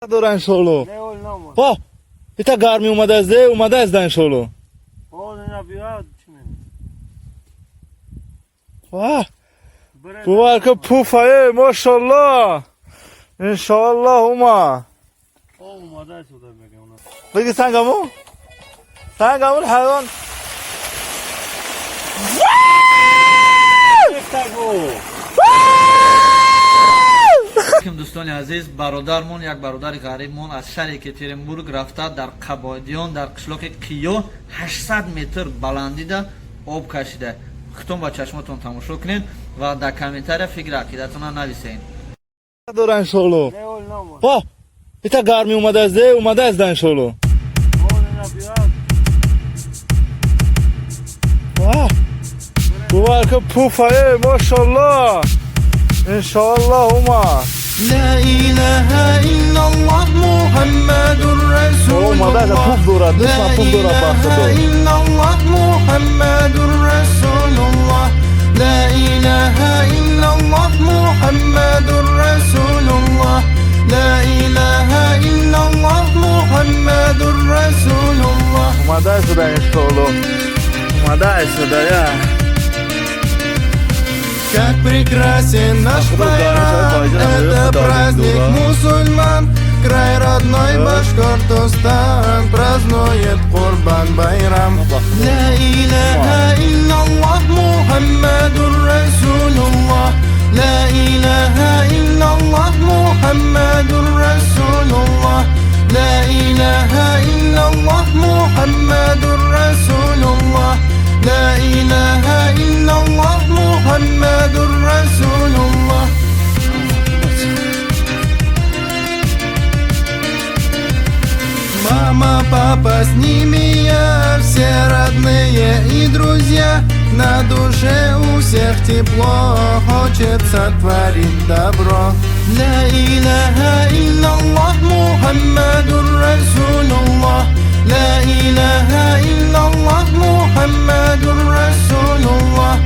Дора иншоалло. О, ита гармӣ омадааст, де омадааст да иншоалло. Бувар ки пуфае, мошалло. Иншоалло ума. Бигӣ сангаму? Сангаму ҳайвон. Дӯстони азиз, бародармон, як бародари ғарибмон аз шаҳри Екатеринбург рафта дар Қабодиён, дар қишлоқи Қиё 800 метр баландида об кашида. Хитон ба чашмотон тамошо кунед ва дар комментария фикри ақидатона нависед. Дора иншоалло. О, ита гармӣ омадааст, де омадааст да иншоалло. Бувар ки пуфае, мошалло. Иншоалло ума. لا إله إلا الله محمد رسول الله لا إله إلا الله محمد رسول الله لا إله إلا الله محمد رسول الله لا إله إلا الله محمد رسول الله. омада шуда иншоалло. Омада шуда я. Как прекрасен наш байрам, это праздник мусульман. Край родной Башкортостан празднует Курбан Байрам. Ла илаха иллаллах Мухаммадур Расулуллах. Ла илаха иллаллах Мухаммадур Расулуллах. Ла илаха иллаллах Мухаммадур Расулуллах. ла илаха иллаллах Мухаммадур Расулуллах. Мама, папа, с ними я, все родные и друзья. На душе у всех тепло, хочется творить добро. Ла илаха иллаллах Мухаммадур Расулуллах. Ла илаха иллаллах Мухаммадур Расулуллах.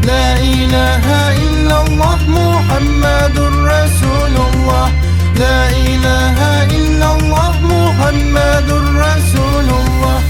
Ла илаха иллаллах Мухаммадур Расулуллах. Ла илаха иллаллах Мухаммадур Расулуллах.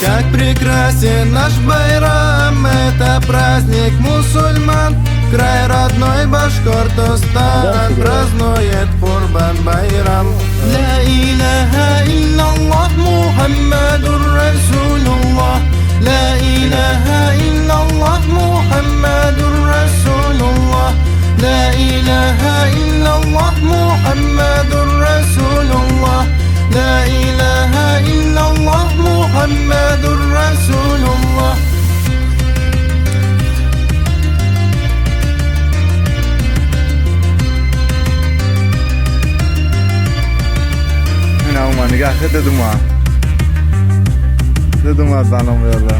Как прекрасен наш байрам, это праздник мусульман. Край родной Башкортостан празднует Курбан Байрам. Ла илаха иллаллах Мухаммадур Расулуллах. Ла илаха иллаллах Мухаммадур Расулуллах. Ла илаха иллаллах Мухаммадур Расулуллах. Ла илаха иллаллах Мухаммадур Расулуллах. Ина ума нигаҳ ки дидума. Дидума заном ёрда.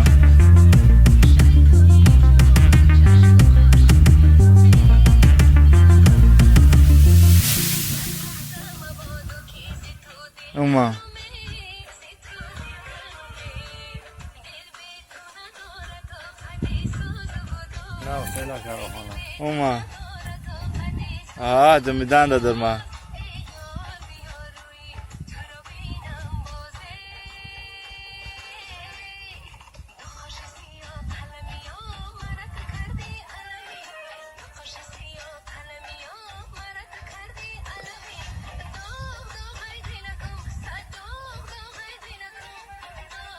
Ума. Ума. А, ҷамидан дадарма.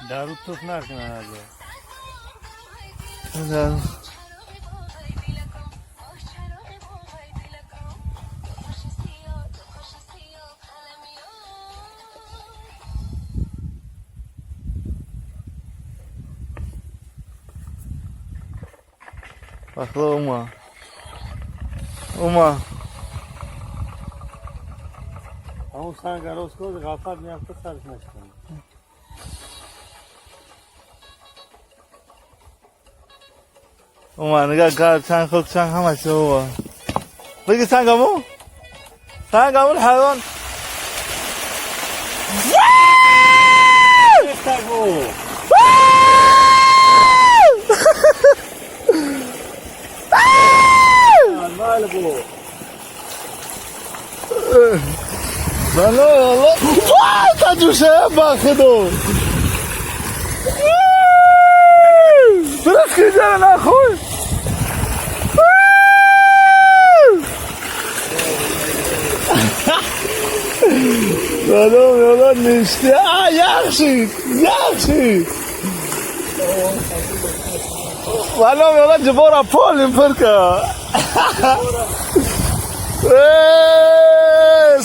Дару туф накунад. Пахло ума. Ума. Ҳамун санга рост кун, ғафар меафта сарш нашкан. Ума нигаҳ кар чанг хок чанг ҳамаш ума. Биги сангаму? Сангаму ҳайвон. Бало, алло. Вай, таҷуша ба худо. Бира хиҷара нахуй. Бало, меола ништи. А, яхшид, яхшид. Бало, меола ҷибора полим пирка.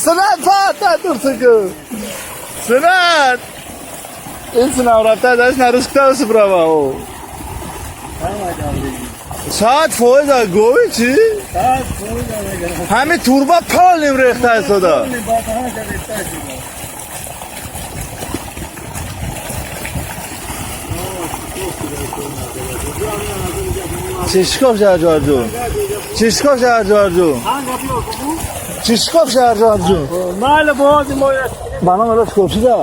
Сунат фата турсику. Сунат. Ин сунав рафта даш нарушкта справа о. 100% гови чӣ? Ҳами турба полим рехта истода. Чишков шаҳрҷорҷун. Чишков шаҳрҷорҷун. Чишков шаҳрҷорҷун. Майли бози мо. Ба номи Аллоҳ шукр шуда.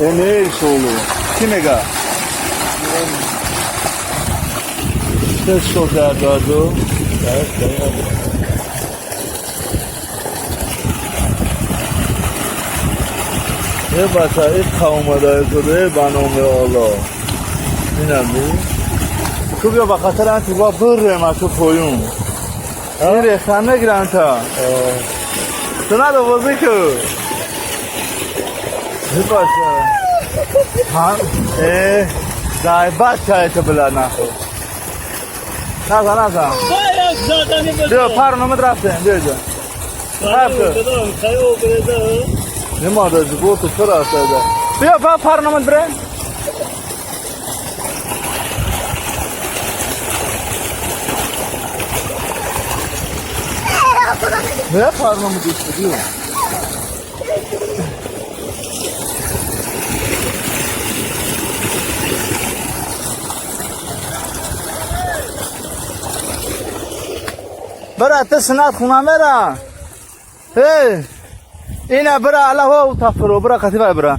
Э, не шолу. Кӣ мега? Чишков шаҳрҷорҷун. Э бача, ин омада истода, э ба номи Аллоҳ. Инам бу. Ку бیا ба хатар ан турба бирем аз ту поюн. Ин рехтан мегиран та. Ту надовозӣ ку. Э бача. Э, заебать это бля нахуй. Наза, наза. Биё, пару рафтем, биё ҷо. Нема да ҷибо ту чӣ рафта. Биё, па пару номад бирем. Бия пару номад биё. Бира, ты сунат хуна мера. Эй, ина бира, аллаҳу тафру, бира қатибай бира.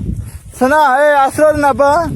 Сина, эй, асрор на ба.